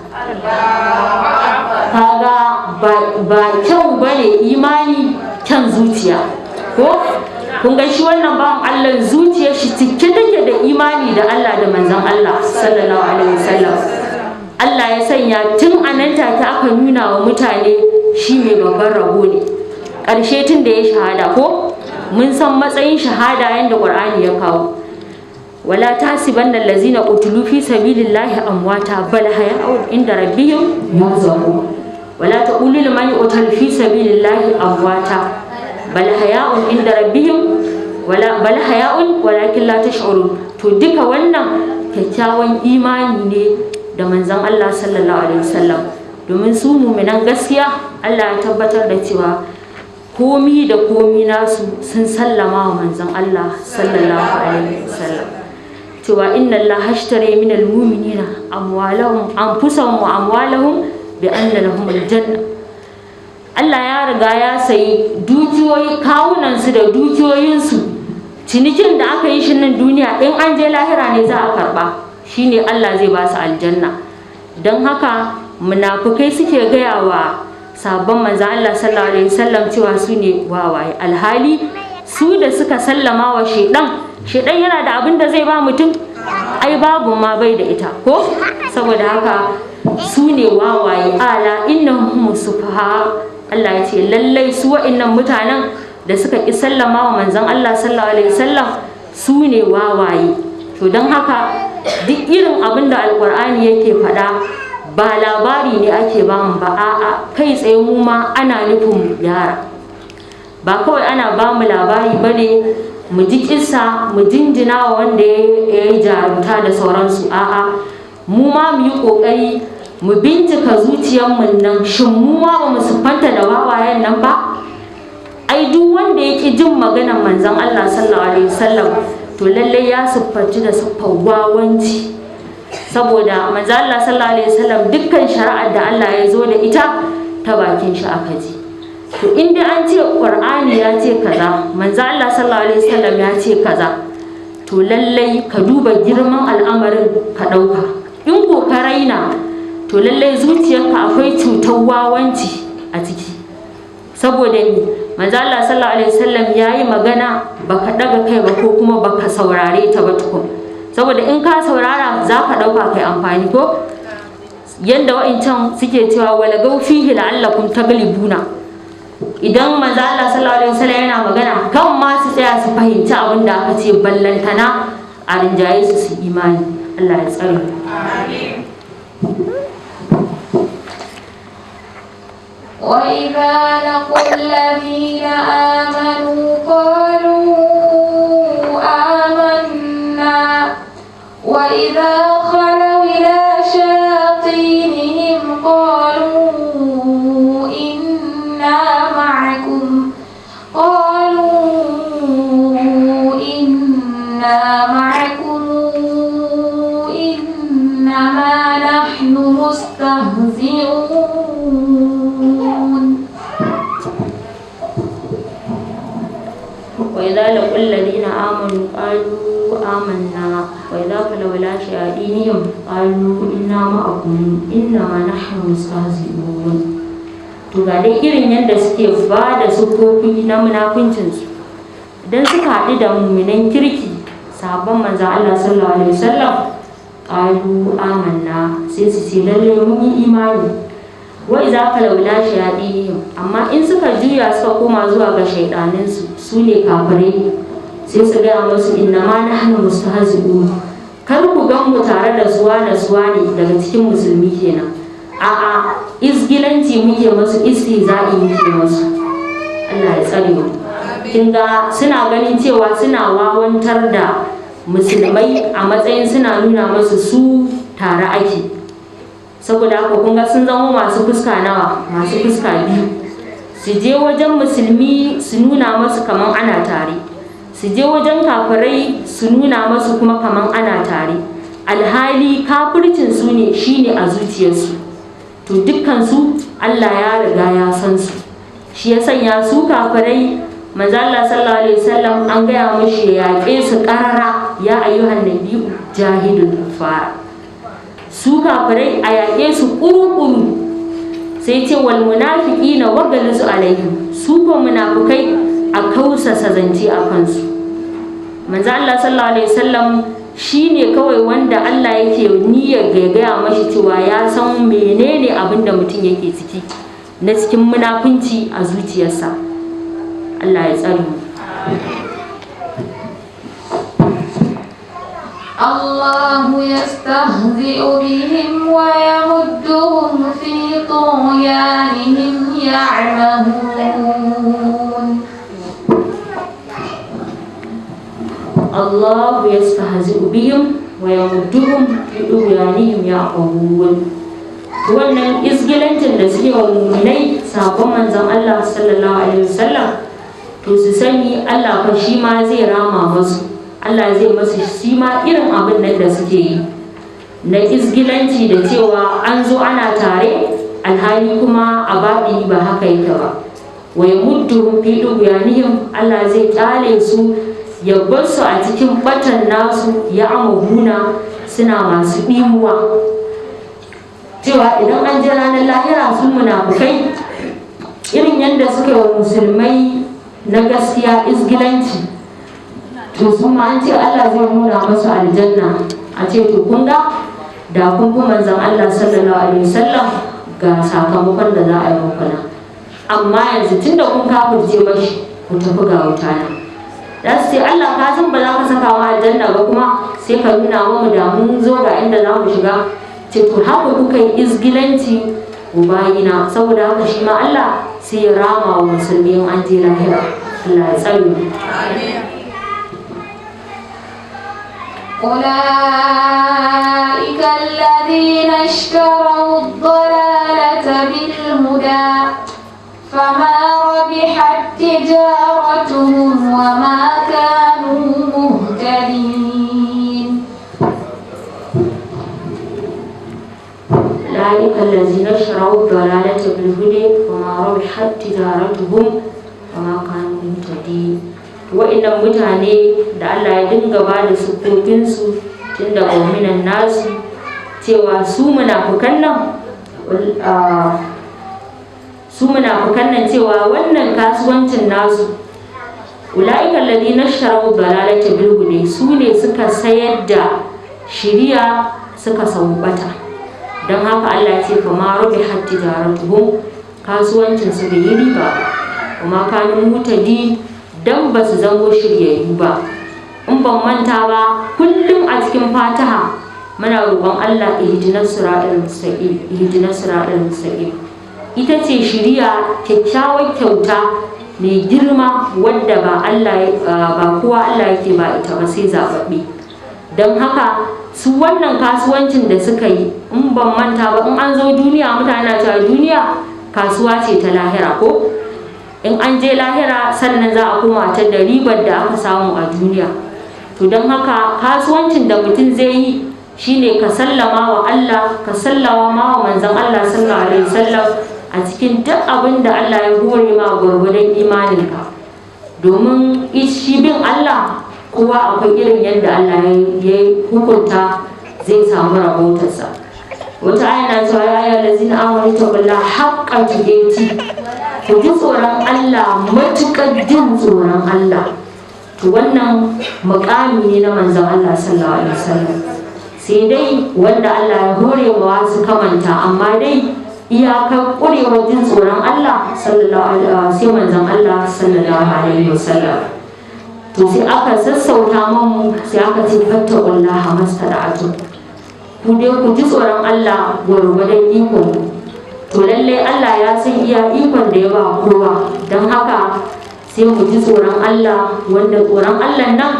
Kaga ba kyau bane imani, kyan zuciya ko? Kun ga shi wannan bawan Allah, zuciyar shi cike take da imani da Allah da manzon Allah sallallahu alaihi wasallam. Allah ya sanya tun a nan take aka nuna wa mutane shi mai babban rabo ne. Ƙarshe tun da ya shahada, ko mun san matsayin shahada yadda Ƙur'ani ya kawo, wala tasibanna allazina qutilu fi sabilillahi amwata bal hayaa'un inda rabbihim yurzaqun, wala taqulu liman yuqtalu fi sabilillahi amwata bal hayaa'un inda rabbihim wala bal hayaa'un walakin la tash'urun. To duka wannan kyakkyawan imani ne da manzon Allah sallallahu alaihi wasallam, domin su muminan gaskiya Allah ya tabbatar da cewa komi da komi nasu sun sallama wa manzon Allah sallallahu alaihi wasallam, cewa inna Allah hashtara min almu'minina amwalahum anfusahum wa amwalahum bi anna lahum aljanna. Allah ya riga ya sayi dukiyoyi kawunansu da dukiyoyinsu. Cinikin da aka yi shi nan duniya, in an je lahira ne za a karba, shine Allah zai ba su aljanna. Don haka munafukai suke gaya wa sabon manzan Allah sallallahu alaihi wasallam cewa su ne wawaye, alhali su da suka sallama wa shedan. Shedan yana da abin da zai ba mutum? Ai babu ma, bai da ita ko? Saboda haka su ne wawaye. Ala innahum sufaha, Allah ya ce lallai su wa'annan mutanen da suka ki sallama wa manzon Allah sallallahu alaihi wasallam su ne wawaye. To don haka duk irin abin da Alkur'ani yake faɗa ba labari ne ake bamu ba, a'a, kai tsaye mu ma ana nufin mu gyara. Ba kawai ana bamu labari ba ne mu ji kissa mu jinjina wa wanda ya yi jarumta da sauransu, a'a, mu ma mu yi ƙoƙari mu bincika zuciyarmu nan, shin mu ma ba mu siffanta da wawayen nan ba? Ai duk wanda ya ƙi jin maganar manzon Allah sallallahu alaihi wasallam, to lallai ya siffanci da siffar wawanci, saboda manzo Allah sallallahu alaihi wasallam dukkan shari'ar da Allah ya zo da ita ta bakin shi aka ji. To in dai an ce Qur'ani ya ce kaza, manzo Allah sallallahu alaihi wasallam ya ce kaza, to lallai ka duba girman al'amarin ka ɗauka. In ko ka raina, to lallai zuciyarka akwai cutar wawanci a ciki, saboda ni manzo Allah sallallahu alaihi wasallam yayi magana baka daga kai ba ko kuma baka saurare ta ba tukun. Saboda in ka saurara za ka ɗauka kai amfani, ko yanda wa'incan suke cewa wala gaufihi la'allakum taglibuna. Idan manzo Allah sallallahu alaihi wasallam yana magana, kan ma su tsaya su fahimci abin da aka ce, ballantana a rinjaye su su imani. Allah ya tsare. Amin. وإذا لقوا الذين آمنوا قالوا آمنا وإذا خلوا إلى شياطينهم قالوا إنا معكم قالوا إنا معكم إنما نحن مستهزئون. وإذا لقوا الذين آمنوا قالوا آمنا وإذا خلوا إلى شياطينهم قالوا إنا معكم إنما نحن مستهزئون. To ga dai irin yadda suke ba da sufofi na munafuncinsu. Idan suka haɗu da muminan kirki, sahabban manzan Allah sallallahu alaihi wasallam, qalu amanna, sai su ce lalle mun yi imani. Wa iza kalau ila shayaɗinihim, amma in suka juya suka koma zuwa ga shaiɗaninsu, su ne kafirai, sai su gaya musu inna ma nahnu mustahzi'un, kar ku gan mu tare da suwa da suwa ne daga cikin musulmi kenan, a'a, izgilanci muke masu, istihza'i muke masu. Allah ya tsare mu. Kin ga suna ganin cewa suna wawantar da musulmai a matsayin suna nuna masu su tare ake. Saboda haka kun ga sun zama masu fuska nawa? Masu fuska biyu. Su je wajen musulmi su nuna masu kaman ana tare, su je wajen kafirai su nuna masu kuma kaman ana tare, alhali kafircin su ne shine a zuciyarsu. To dukkan su Allah ya riga ya san su, shi ya sanya su kafirai manzo Allah sallallahu alaihi wasallam an gaya mashi ya yaƙe su ƙarara, ya ayyuhan nabiyyu jahidul kuffara. Su kafirai a yaƙe su ƙuru-ƙuru, sai ce wal munafiqina waghluz alaihim, su ko munafukai a kausasa zance a kansu. Manzo Allah sallallahu alaihi wasallam shine kawai wanda Allah yake niyyar ya gaya mashi cewa ya san menene abin da mutum yake ciki na cikin munafunci a zuciyarsa. Allah ya tsare mu. الله يستهزئ بهم ويمدهم في طغيانهم يعمهون. الله يستهزئ بهم ويمدهم في طغيانهم يعمهون. Wannan izgilancin da suke wa muminai sabon manzon Allah sallallahu alaihi wasallam, to su sani Allah fa shi ma zai rama masu, Allah zai masu shi ma irin abin nan da suke yi na izgilanci da cewa an zo ana tare, alhali kuma a baɗi ba haka yake ba. Wa yamudduhum fi dughyanihim, Allah zai kyale su ya bar su a cikin batan nasu, ya amahuna, suna masu ɗimuwa. Cewa idan an je ranar lahira su munafukai irin yadda suka yi wa musulmai na gaskiya izgilanci, to su ma an ce Allah zai nuna masu aljanna, a ce to kun ga da kun fi manzon Allah sallallahu alaihi wasallam ga sakamakon da za a yi muku nan, amma yanzu tunda kun kafirce mashi ku tafi ga wuta nan. Za su ce Allah ka san ba za ka saka mu aljanna ba, kuma sai ka nuna mu da mun zo ga inda za mu shiga. Ce to haka kuka yi izgilanci bayina, saboda haka shi ma Allah sai ya rama wa musulmi in an je lahira. Allah ya tsare mu. أولئك الذين اشتروا الضلالة بالهدى فما ربحت تجارتهم وما كانوا مهتدين. أولئك الذين اشتروا الضلالة بالهدى فما ربحت تجارتهم وما كانوا مهتدين. Wa'innan mutane da Allah ya dinga ba da siffofinsu tun daga minan nasu, cewa su munafukan nan, su munafukan nan cewa wannan kasuwancin nasu, ulaika alladhina ishtaraw dalalata bil huda, su ne suka sayar da shiriya suka saubata. Don haka Allah ya ce fa ma rabihat tijaratuhum, kasuwancin su bai yi riba ba, kuma kanu mutadi, dan ba su zango shiryayyu ba. In ban manta ba, kullum a cikin Fatiha muna roƙon Allah ihdinas siratal mustaqim, ihdinas siratal mustaqim. Ita ce shiriya, kyakkyawar kyauta mai girma wadda ba Allah ba kowa Allah yake ba ita ba sai zababbe. Don haka su wannan kasuwancin da suka yi, in ban manta ba, in an zo duniya mutane na cewa duniya kasuwa ce ta lahira, ko in an je lahira sannan za a koma ta da ribar da aka samu a duniya. To don haka kasuwancin da mutum zai yi shine ka sallama wa Allah, ka sallama ma wa manzon Allah sallallahu alaihi wasallam a cikin duk abin da Allah ya hore ma gwargwadon imaninka. Domin shi bin Allah kowa akwai irin yadda Allah ya hukunta zai samu rahotarsa. Wata aya na cewa ya ayyuhal ladzina amanu taqullaha haqqa tuqatih, ku ji tsoron Allah matuƙar jin tsoron Allah. To wannan muƙami ne na manzon Allah sallallahu alaihi wasallam, sai dai wanda Allah ya hore wa su kamanta, amma dai Iyakar ƙurewar jin tsoron Allah sallallahu alaihi, sai manzon Allah sallallahu alaihi wasallam. To sai aka sassauta mamu, sai aka ce fattaqullaha mastada'atu, ku dai ku ji tsoron Allah gwargwadon ikon. To lallai Allah ya san iya ikon da ya ba kowa, don haka sai mu ji tsoron Allah, wanda tsoron Allah nan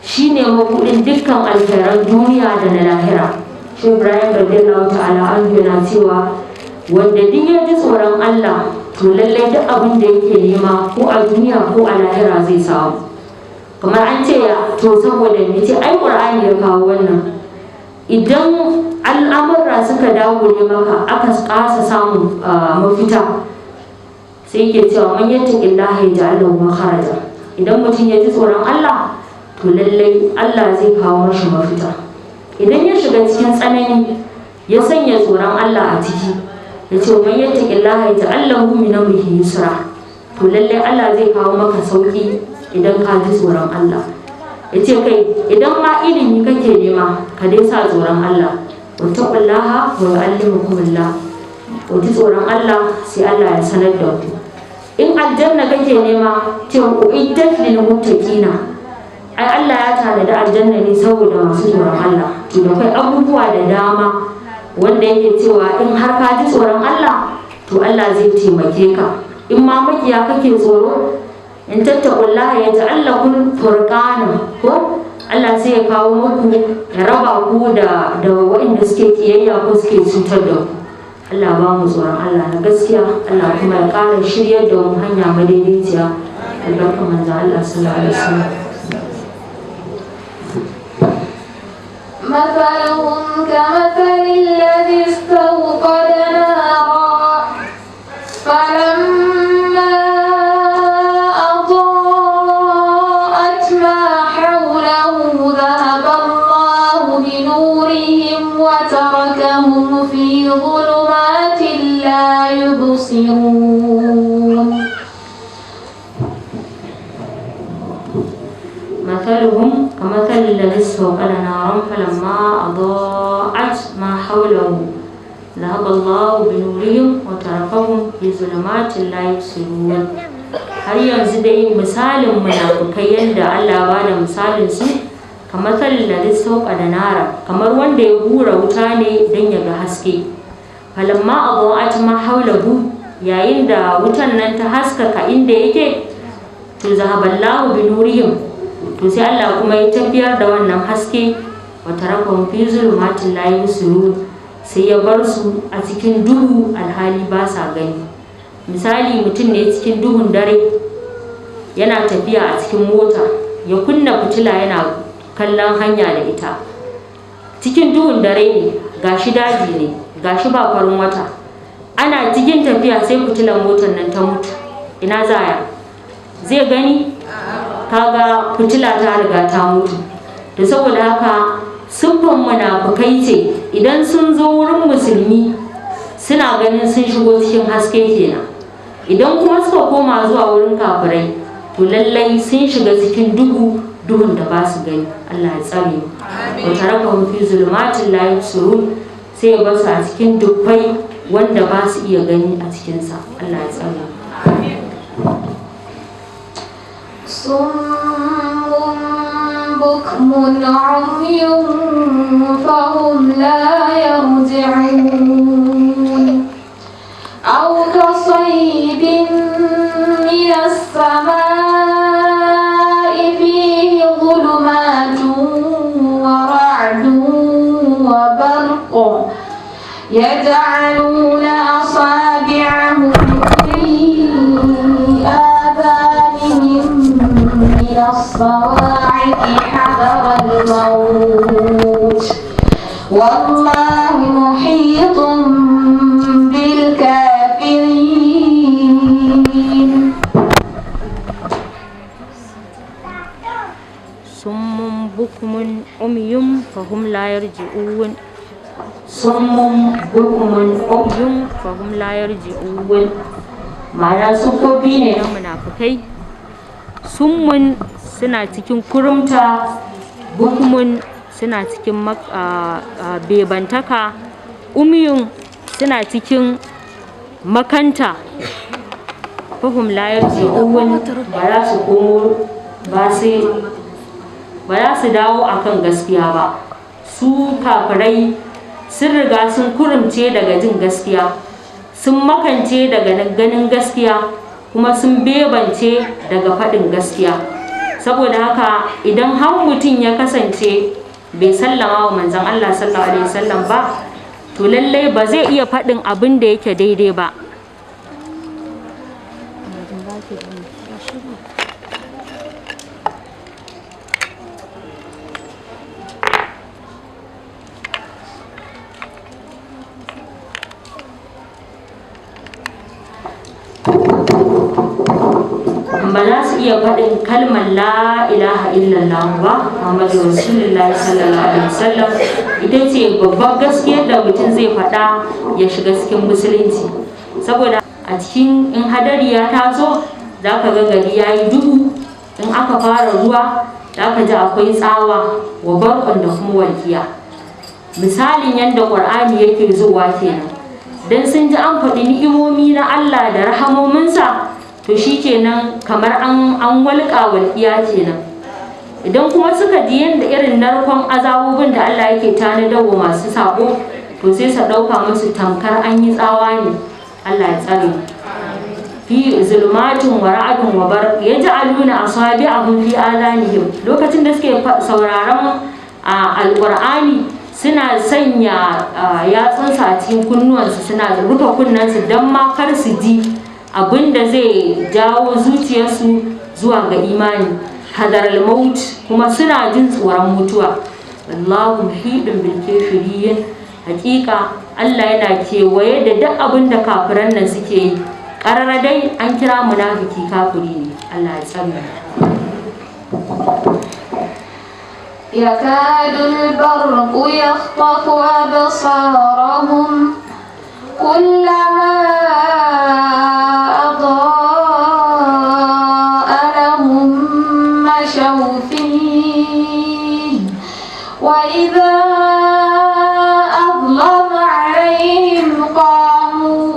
shine mabuɗin dukkan alkhairan duniya da na lahira. Shi Ibrahim radiyallahu ta'ala anhu yana cewa wanda duk ya ji tsoron Allah, to lallai duk abin da yake nema ko a duniya ko a lahira zai samu. Kamar an ce ya to saboda me? Ce ai Qur'ani ya kawo wannan. Idan al'amurra suka dagule maka, aka kasa samun mafita, sai ke cewa man yattaqillaha yaj'al lahu makharaja. Idan mutum ya ji tsoron Allah, to lallai Allah zai kawo mashi mafita. Idan ya shiga cikin tsanani, ya sanya tsoron Allah a ciki, ya ce man yattaqillaha yaj'al lahu min amrihi yusra, to lallai Allah zai kawo maka sauki idan ka ji tsoron Allah. Ya ce kai, idan ma ilimi kake nema, ka dai sa tsoron Allah. Wattaqullaha wa yu'allimukumullah, ku ji tsoron Allah sai Allah ya sanar da ku. In aljanna kake nema, ce uiddat lil muttaqina, ai Allah ya tanadi aljanna ne saboda masu tsoron Allah. To da kai abubuwa da dama wanda yake cewa in har ka ji tsoron Allah, to Allah zai taimake ka. In ma makiya kake tsoro, in tattaqullaha yaj'al lakum furqana, ko Allah sai ya kawo muku ya raba ku da waɗanda suke kiyayya ko suke cutar da ku. Allah ba mu tsoron Allah na gaskiya, Allah kuma ya ƙara shiryar da mu hanya madaidaiciya, albarkar manzon Allah sallallahu alaihi wasallam. مثلهم كمثل الذي استوقد نارا فلما أضاءت ما حوله ذهب الله بنورهم وتركهم في ظلمات لا يبصرون. مثلهم كمثل الذي استوقد نارا فلما أضاءت ما حوله ذهب الله بنورهم وتركهم في ظلمات لا يبصرون. Har yanzu dai misalin munafukai yadda Allah ba da misalin su, kamar da sauka da nara, kamar wanda ya hura wuta ne don ya ga haske. Falamma adaa'at ma haulahu, yayin da wutan nan ta haskaka inda yake, to zahaballahu bi nurihim, to sai Allah kuma ya tafiyar da wannan haske. Wa tarakahum fi zulumatin la yubsirun, sai ya bar su a cikin duhu alhali ba sa gani. Misali, mutum ne cikin duhun dare yana tafiya a cikin mota, ya kunna fitila yana kallon hanya da ita. Cikin duhun dare ne, gashi daji ne, gashi ba farin wata. Ana cikin tafiya sai fitilar motar nan ta mutu. Ina zaya zai gani? Kaga fitila ta riga ta mutu. Da saboda haka siffan munafukai ce, idan sun zo wurin musulmi suna ganin sun shigo cikin haske kenan. Idan kuma suka koma zuwa wurin kafirai, to lallai sun shiga cikin duhu, duhun da ba su gani. Allah ya tsare mu. Wa tarakahum fi zulumatin la yubsirun, sai ya bar su a cikin dubbai wanda ba su iya gani a cikinsa. Allah ya tsare mu. صم بكم عمي فهم لا يرجعون. أو كصيب من السماء فيه ظلمات ورعد وبرق يجعلون أصابعهم في آذانهم من الصواعق حذر الموت والله محيط بالكافرين. Summun bukmun umyum fahum la yarji'un. Summun bukmun umyum fahum la yarji'un, ma'ana sufofi ne na munafukai. Summun suna cikin kurumta, bukmun suna cikin bebantaka, umyun suna cikin Makanta, fahum la yarji'un, ba za su komo ba, sai ba za su dawo akan gaskiya ba. Su kafirai sun riga sun kurumce daga jin gaskiya, sun makance daga ganin gaskiya, kuma sun bebance daga faɗin gaskiya. Saboda haka idan har mutum ya kasance bai sallama wa manzon Allah sallallahu alaihi wasallam ba, to lallai ba zai iya faɗin abin da yake daidai ba. Ba za su iya faɗin kalmar la ilaha illallah ba, Muhammadu Rasulullahi sallallahu alaihi wasallam, ita ce babbar gaskiyar da mutum zai faɗa ya shiga cikin musulunci. Saboda a cikin in hadari ya taso, za ka ga gari ya yi duhu. In aka fara ruwa, za ka ji akwai tsawa wa barkon da kuma walkiya. Misalin yadda ƙur'ani yake zuwa kenan. Dan sun ji an faɗi ni'imomi na Allah da rahamominsa, to shikenan, kamar an walƙa walƙiya kenan. Idan kuma suka ji yadda irin narkon azabobin da Allah yake tanadarwa masu sako, to sai su ɗauka musu tamkar an yi tsawa ne. Allah ya tsare mu. Fi zulmatin wa ra'adun wa barq, yaj'aluna asabi'ahum fi adanihim. Lokacin da suke sauraron alqur'ani, suna sanya yatsunsu a cikin kunnuwansu, suna rufe kunnensu don ma kar su ji abin da zai jawo zuciyarsu zuwa ga imani. Hadar maut, kuma suna jin tsoron mutuwa. Wallahu muhidun bil kafirin, hakika Allah yana kewaye da duk abin da kafiran nan suke yi. Karara dai an kira munafiki kafiri ne. Allah ya tsare. يكاد البرق يخطف أبصارهم، كلما أضاء لهم مشوا فيه، وإذا أظلم عليهم قاموا،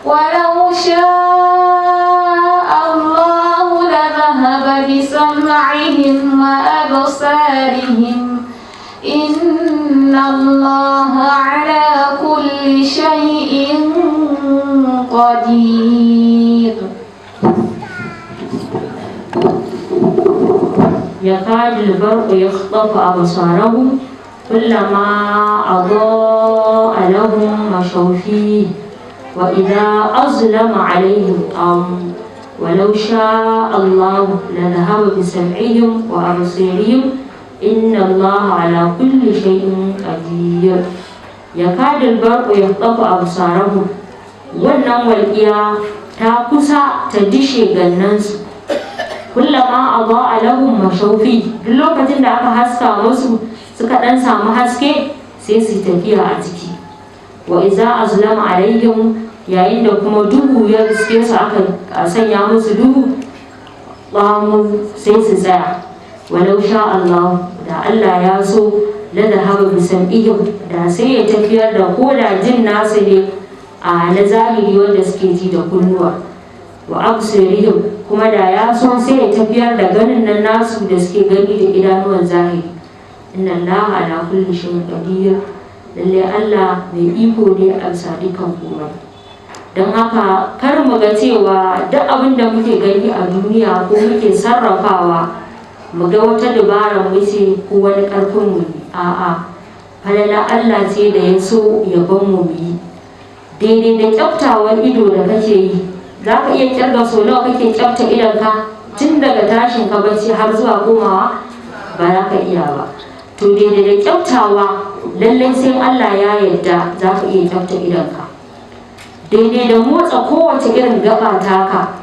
ولو شاء الله لذهب بسمعهم وأبصارهم، إن الله على كل شيء قدير. يكاد البرق يخطف أبصارهم، كلما أضاء لهم مشوا فيه، وإذا أظلم عليهم قاموا، ولو شاء الله لذهب بسمعهم وأبصارهم، إن الله على كل شيء قدير. يكاد البرق يخطف أبصارهم، wannan walƙiya ta kusa ta dishe gannansu. Kullama adaa lahum mashawfi, duk lokacin da aka haska musu suka dan samu haske, sai su tafiya a ciki. Wa iza azlama alaihim, yayin da kuma duhu ya riske su, aka sanya musu duhu, qamu, sai su tsaya. Walau sha Allah, da Allah ya so, la dhahaba bi sam'ihim, da sai ya tafiyar da koda jin nasu ne a na zahiri wanda suke ji da kunnuwa, wa absirihim, kuma da ya so sai ya tafiyar da ganin nan nasu da suke gani da idanuwan zahiri. Inna allaha ala kulli shay'in qadir, lalle Allah mai iko ne a bisa dukkan komai. Don haka kar mu ga cewa duk abin da muke gani a duniya ko muke sarrafawa, mu ga wata dabarar mu ce ko wani karfin mu ne. A'a, falala Allah ce da ya so ya ban mu yi. Daidai da kyaftawar ido da kake yi, za ka iya kirga sau nawa kake kyafta idonka tun daga tashin ka bacci har zuwa komawa? Ba za ka iya ba. To daidai da kyaftawa, lallai sai Allah ya yarda za ka iya kyafta idonka. Daidai da motsa kowace irin gaba taka,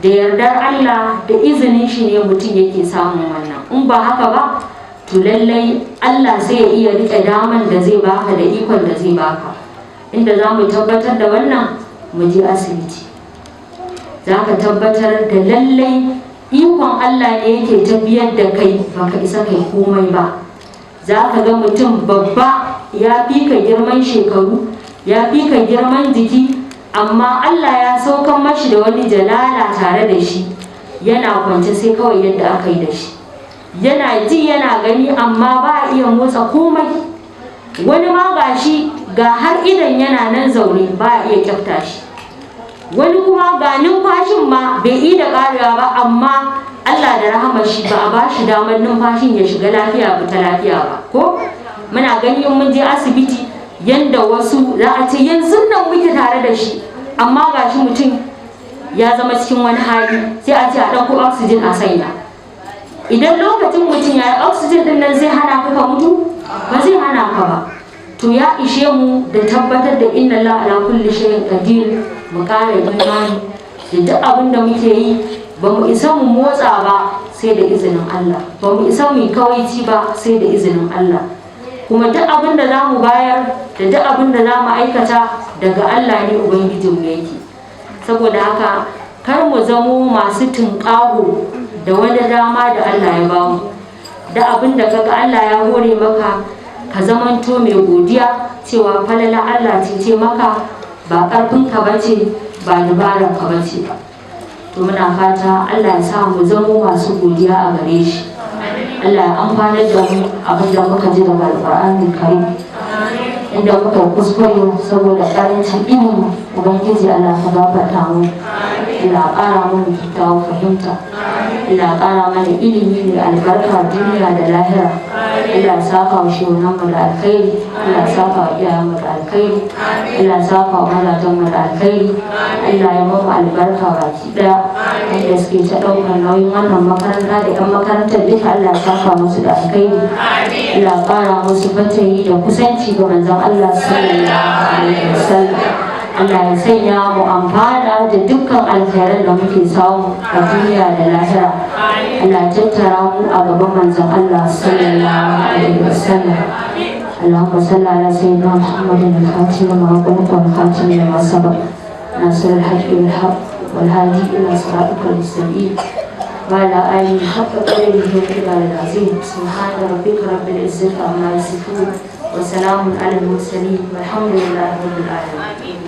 da yardar Allah da izinin shi ne mutum yake samun wannan. In ba haka ba, to lallai Allah sai ya iya rike daman da zai baka da ikon da zai baka. Inda za mu tabbatar da wannan, mu je asibiti, za ka tabbatar da lallai ikon Allah ne yake tafiyar da kai, baka isa kai komai ba. Za ka ga mutum babba ya fi ka girman shekaru, ya fi ka girman jiki. Amma Allah ya saukan mashi da wani jalala tare da shi, yana kwance sai kawai yadda aka yi da shi, yana ji yana gani, amma ba a iya motsa komai. Wani ma ga shi ga har idan yana nan zaune, ba a iya kyafta shi. Wani kuma ga numfashin ma bai yi da karewa ba, amma Allah da rahamar shi ba a ba shi damar numfashin ya shiga lafiya fita lafiya ba. Ko muna gani in mun je asibiti yanda wasu za a ce yanzu nan muke tare da shi, amma ga shi mutum ya zama cikin wani hali, sai a ce a ɗauko oxygen a sanya. Idan lokacin mutum ya yi oxygen din nan, zai hana ka ka mutu? Ba zai hana ka ba. To ya ishe mu da tabbatar da inna Allah ala kulli shay'in qadir, mu ƙara imani da duk abin da muke yi. Ba mu isa mu motsa ba sai da izinin Allah, ba mu isa mu yi kawaici ba sai da izinin Allah. Kuma duk abin da za mu bayar da duk abin da za mu aikata, daga Allah ne Ubangijinmu yake. Saboda haka kar mu zamo masu tunƙaho da wani dama da Allah ya bamu. Da abin da kaga Allah ya hore maka, ka zamanto mai godiya cewa falala Allah ce maka, ba ƙarfinka ba ce, ba dabararka ba ce ba. To muna fata Allah ya sa mu zamo masu godiya a gare shi. Allah ya amfanar da mu abin da muka ji daga Alƙur'ani Karim. Inda muka kuskure saboda ƙarancin ilimi, Ubangiji Allah ka gafarta mu. Allah ƙara mu kyakkyawar fahimta. Allah ƙara mana ilimi mai albarka duniya da lahira. Allah ya saka wa shehunan mu da alkhairi. Allah ya saka wa iyayen mu da alkhairi. Allah ya saka wa mazajen mu da alkhairi. Allah ya mamu albarka baki daya. Wanda suke ta ɗaukar nauyin wannan makaranta da 'yan makarantar duka, Allah ya saka musu da alkhairi. Allah ya ƙara musu fatayi da kusanci ga manzon Allah sallallahu alaihi wasallam. Allah ya sanya mu amfana da dukkan alkhairan da muke samu a duniya da lahira. Allah ya tattara mu a gaban manzon Allah sallallahu alaihi wasallam. اللهم صل على سيدنا محمد الفاتح لما أغلق والخاتم لما سبق، ناصر الحق بالحق، والهادي إلى صراطك المستقيم، وعلى آله حق قدره ومقداره العظيم. سبحان ربك رب العزة عما يصفون، وسلام على المرسلين، والحمد لله رب العالمين.